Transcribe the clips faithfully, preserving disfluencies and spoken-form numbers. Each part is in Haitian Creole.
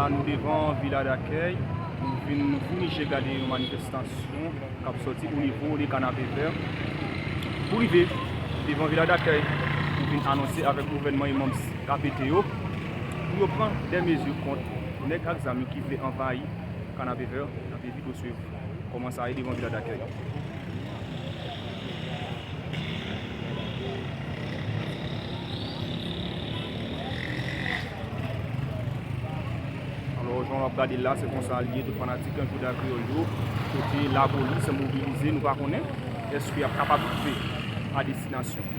Nou devan Vila Dakèy, nou vin, nou fini je gade yon manifestasyon k ap sòti o nivo de Kanapevè. Pou rive devan Vila Dakèy, nou vin anonse avèk gouvènman e manm K P T yo pou yo pran de mezi kont nèg ak zam yo ki vle anvayi Kanapevè. N ap evite swiv kòman sa ye devan Vila Dakèy. Alò, jan w ap gade l la, se konsa l ye, tout fanatik Jouda Kreyòl yo, kote lapolis mobilize, nou pa konnen èske y ap kapab rive a destinasyon.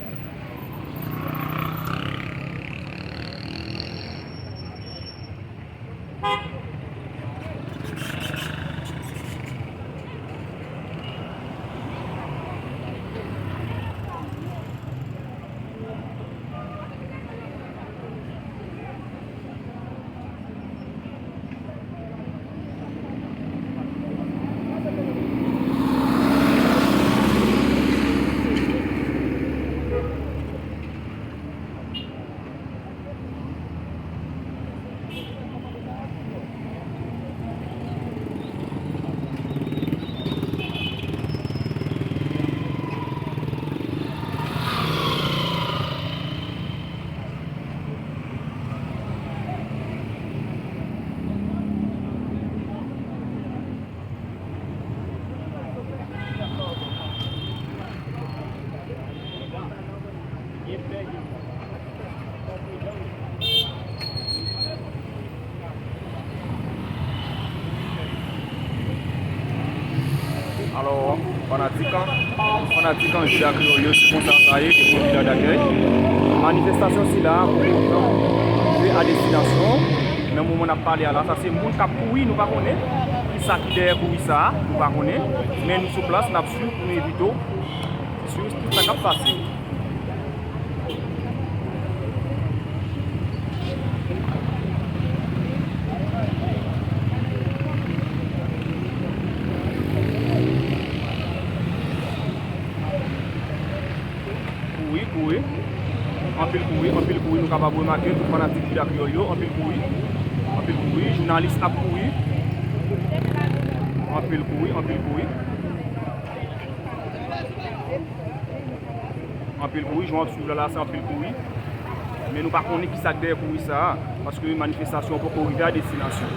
Alò, fanatik an, fanatik an Jouda Kreyòl yo, se konsa sa ye, depi Vila Dakèy. Manifestasyon sila a poko rive a destinasyon. Nan moman n ap pale a la, sa se moun k ap kouri, nou pa konnen kisa ki dèyè kouri sa a, nou pa konnen. Men nou sou plas, n ap swiv pou nou evite w swiv tout sa k ap pase. Kouri, kouri. Anpil kouri, anpil kouri. Nou kapab remake tout fanatik Jouda Kreyòl yo. Anpil kouri. Anpil kouri. Jounalis ap kouri. Anpil kouri, anpil kouri. Anpil kouri, jan w ap swiv la, la se anpil kouri. Men nou pa konnen kisa k dèyè kouri sa a, paske manifestasyon an poko rive a destinasyon.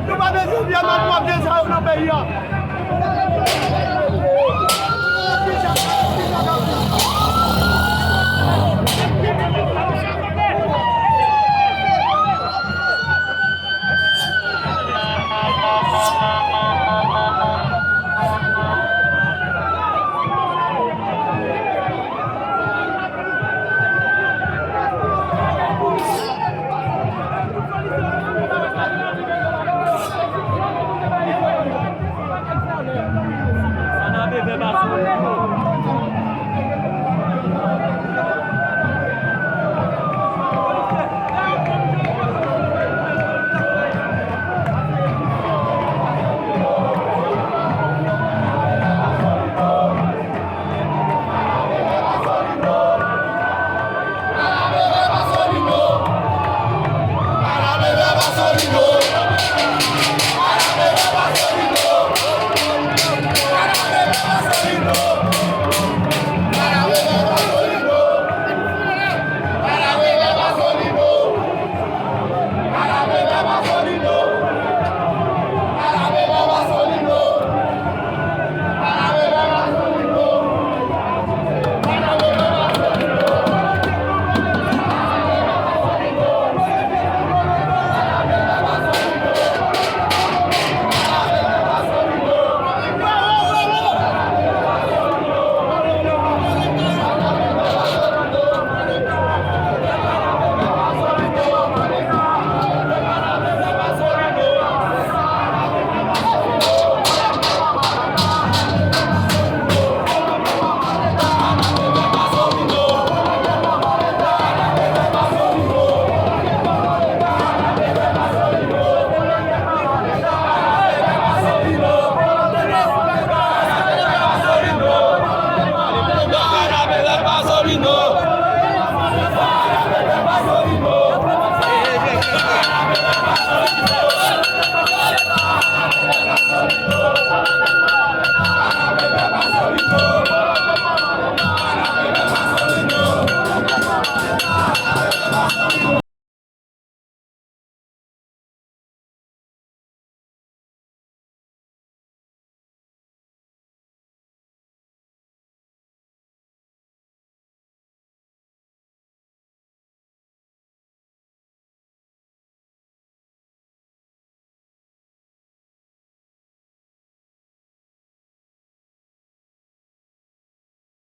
Nou pa bezwen vye malpwòpte sa yo nan peyi a.